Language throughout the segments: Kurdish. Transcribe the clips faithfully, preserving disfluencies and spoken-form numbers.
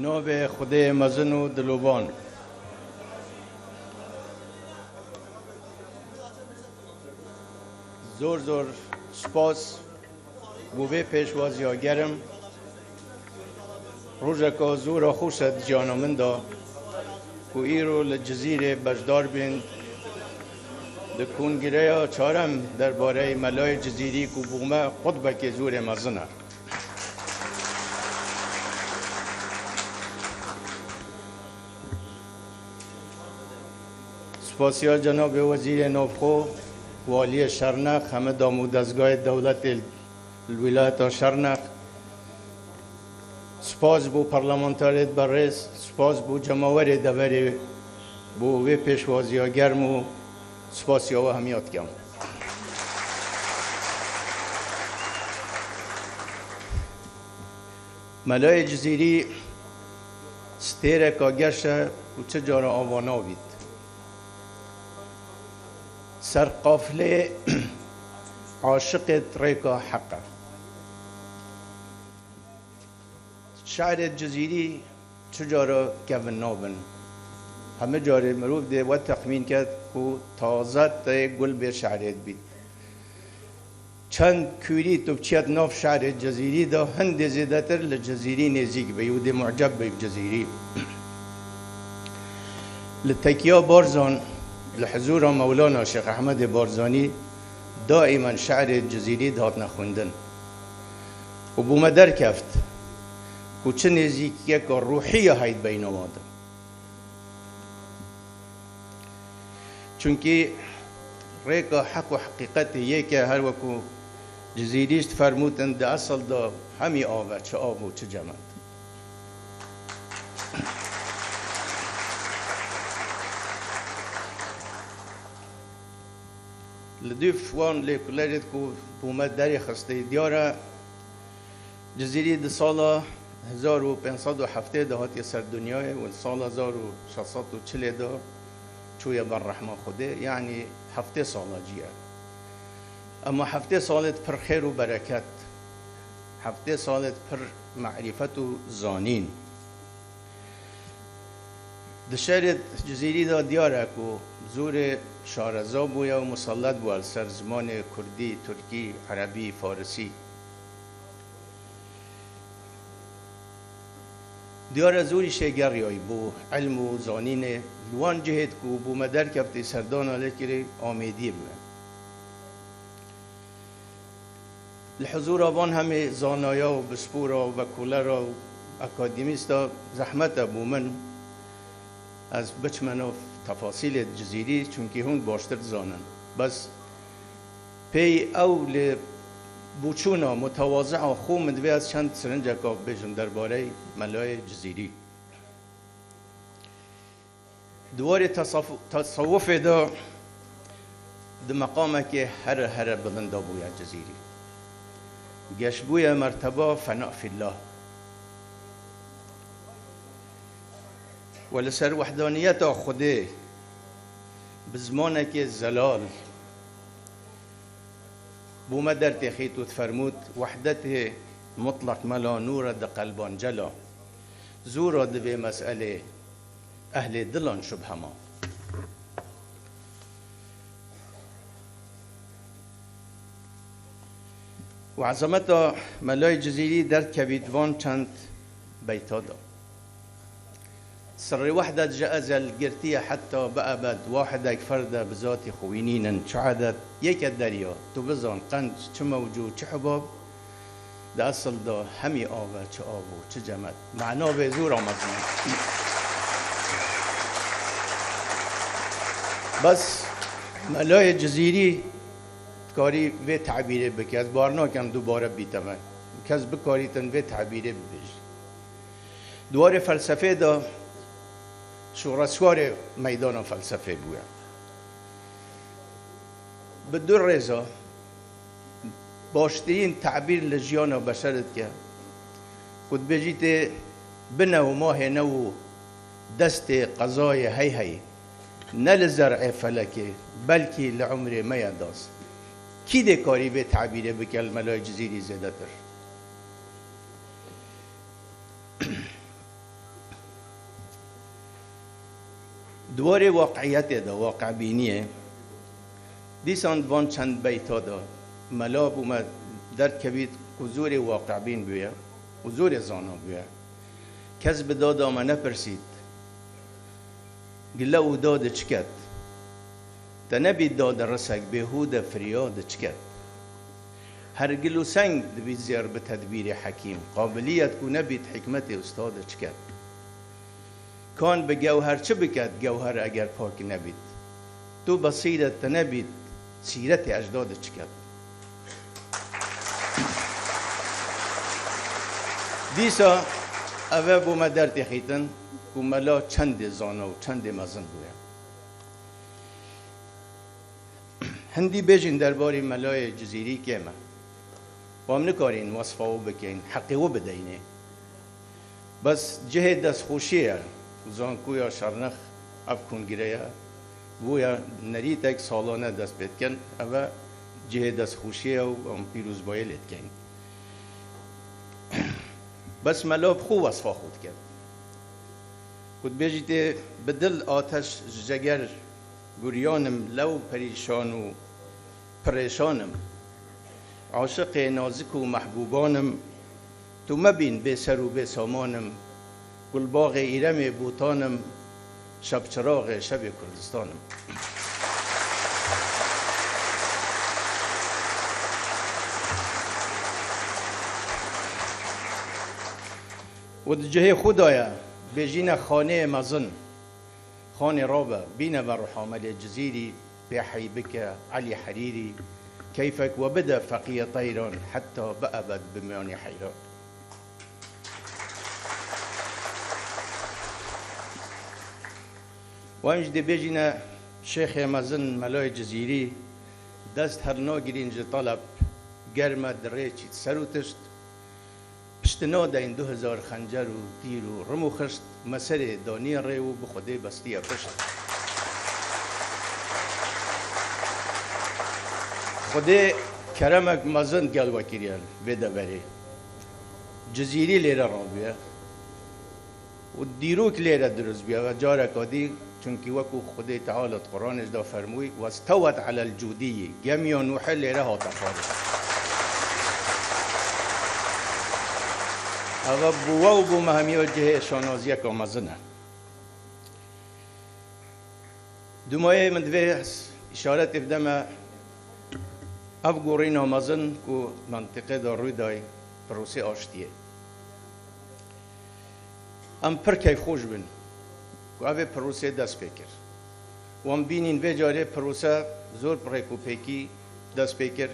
Navê Xwedê mezin û dilovan. Zor zor spas bo vê pêşwaziya germ. Rojeka zor a xweş e di jiyana min de ku îro li Cizîrê beşdar bîn di kongreya çarem derbareyê Melayê Cizîrî ku bo me qutbekê zorê mezin e. Spasiya cenabê Wezîrê Navxwe, Waliyê Şernex, heme dam û dezgahê dewletê li wîlayeta Şernex. Spas bo parlamenterê berêz, spas bo cemawerê deverê bo vê pêşwaziya germ û spasiya we hemiya dikim. Melayê Cizîrî stêreka geş e û çi cara ava nabît. Ser qaflê aşiqê rêka heq e. Şairê Cizîrî çi cara kevin nabin. Hemî carê mirov dê we texmîn ket ku taze tê gul bê şairê dibît. Çend kûrî tu biçiyet nav şairê Cizîrî de hindê zêdetir li Cizîrî nêzîk bî û dê muceb bî bi Cizîrî. Li tekiya Barzan, li hizûra Mewlana Şêx Ehmedê Barzanî daîmen şairê Cizîrî dihatine xwendin. Û bo me derkeft ku çi nêzîkiyeka ruhî ya hey di beyna wan de. Çunkî rêka heq û heqîqetê yek e, her weku Cizîrî jî difermûtin, di esil de hemî av e, çi av û çi cem e. Li dûv wan lêkolênê ku bo me derê xistî, diyar e, Cizîrî di sala hezar û pênc sed û heftê de hatiye ser dinyayê û di sala hezar û şeş sed û çilê de çûye ber rehma Xwedê, yanî heftê sala cî ye. Ema heftê salê di pir xêr û bereket, heftê salê di pir merîfet û zanîn. Di şerê Cizîrî de diyar e ku zorê şareza bûye û musellet bûye li ser zimanê kurdî, tirkî, erebî, farisî. Diyar e zorî şêgeriyayî bo ilm û zanînê, li wan cihêd ku bo me derkeftî serdana lê kirî amêdiyê bûye. Li huzûra van hemî zanaya û bispora û vekolera û akademîsta zehmet e bo min ez biçime nav tefasîlê Cizîrî, çunkî hûn baştir dizanin. Bes pey ew li boçûna mutewazia xwe min divê ez çend sirinceka bibêjim derbarey Melayê Cizîrî. Di warê tesafu-, tesewufê de di meqamekê here here bilind de bûye Cizîrî. Geşbûye merteba fena fillah. We li ser wehdaniyeta Xwedê bi zimanekê zelal bo me dertêxît û difermût, wehdetê mutlaq mela nûre di qelban cela. Zûra di vê meselê ehlê dilan şubhe ma. Û ezameta Melayê Cizîrî derdkevî di van çend beyta de. Sirrê wehdet ji ezel girtiye heta bi ebed, wahidek ferde bi zatî xwe wî nînin, çi edet, yeke derya, tu bizan qenc, çi mewc û çi hubab, di esil de hemî av e, çi av û çi cemed. Mena vê zûra mezin e. Bes Melayê Cizîrî dikarî vê tebîrê bike. Ez bar nakem dubare bîte me. Kes bikarîtin vê tebîrê bibêje. Di warê felsefê de şoreşwarê meydana felsefê bûye. Bi du rêza baştirîn tebîr li jiyana beşer dike ku dibêjî tê bine û mahê ne û destê qezayê hey hey, ne li zer'ê felekê, belkî li umrê me ye das. Kî dê karî vê tebîrê bike li Melayê Cizîrî zêdetir? Di warê waqiiyetê de, waqiibîniyê, dîsan di van çend beyta de mela bo me derdkevît ku zorê waqiibîn bûye û zorê zana bûye. Kes bi dada me nepirsît, gile û dade çi ket? Te nebît dade risek bêhûde firyade çi ket? Her gil û seng dibît zêr bi tedbîrê hekîm, qabiliyet ku nebît hikmetê ustade çi ket? Kan bi gewher çi biket, gewher eger pak nebît? Tu besîret te nebît, sîretê ecdade çi ket? Dîsa ev e bo me dertêxîtin ku mela çendê zana û çendê mezin bûye. Hindî bêjin derbarê Melayê Cizîrî kêm e. Wan nikarîn wesfa wî bikeyn, heqê wî bideynê. Bes cihê destxweşiyê ye. Zankoya Şernex ev kongre ye. Bûye nerîtek salane dest pê dikin. Ev e cihê destxweşiyê ye û em pîrozbayê lê dikeyn. Bes mela bi xwe wesfa xwe dike. Ku dibêjî tê bi dil ateş ji ceger guriyan im, lew perîşan û pirêşan im. Aşiqê nazik û mehbûban im, tu mebîn bê ser û bê saman im. Gulbaxê Îremê Botan im, şevçiraxê şevê Kurdistan im. Û di cihê xwe de ye, bêjîne xaneyê mezin. Xanê rabe, bîne ve Ruhamelê Cizîrî, pê hey bike Elî Herîrî, keyfek we bide feqiyê teyran, heta bi ebed bimîyanî heyran. Wan jî dibêjîne şêxê mezin Melayê Cizîrî, dest hernagirîn ji teleb, germe dirê çît ser û tişt, pişti nadeyn du hezar xencer û tîr û rim û xişt, me serê danî rê û bi Xwedê bestiye pişt. Xwedê keremek mezin gel we kiriye vê deverê. Cizîrî lêre rabûye. Û dîrok lêre dirust bûye ve careka dî, çunkî wekû Xwedê Teala di Quranê de fermûyî, "Westewet elel cûdiyî", gemiya Nûhê lêre hate xwarin. Eve bo we û bo me hemiya cihê şanaziyeka mezin e. Dumayê min divê îşaretê bide me ev gorîna mezin ku mentiqê de rû dayê, pirosê aştiyê. Em pir keyfxweş bin ku ev ê pirose dest pê kir. Wan bînîn vê carê pirose zor bi rêk û pêkî dest pê kir,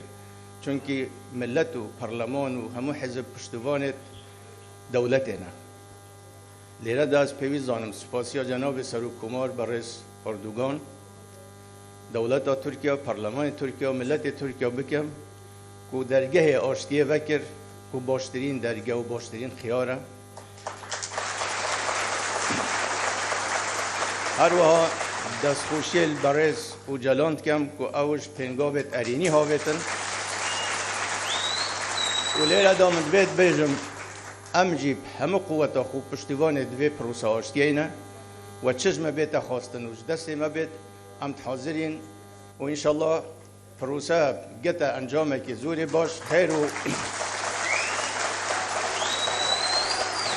çunkî milet û parleman û hemû hizib piştivanê dewletê ne. Lêre de ez pêwîst zanim spasiya Cenabê Serokkomar Berêz Erdogan, dewleta Tirkiye, parlemanê Tirkiye, miletê Tirkiye bikim ku dergehê aştiyê vekir ku baştirîn derge û baştirîn xiyar e. Her wiha destxweşiyê li Berêz Ocalan dikim ku ew ji pêngavêt erênî havêtin. Û lêre de min divê bêjim, em jî bi hemû quweta xwe piştîvanê di vê pirosa aştiyê ne. We çi ji me bête xwestin û ji destê me bêt, em di hazirîn û înşallah pirose gete encamekî zorê baş, xêr û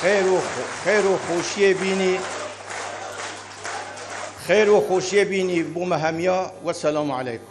xêr û xêr û xweşiyê bînî, xêr û xweşiyê bînî bo me hemiya. Weselamu aleykum.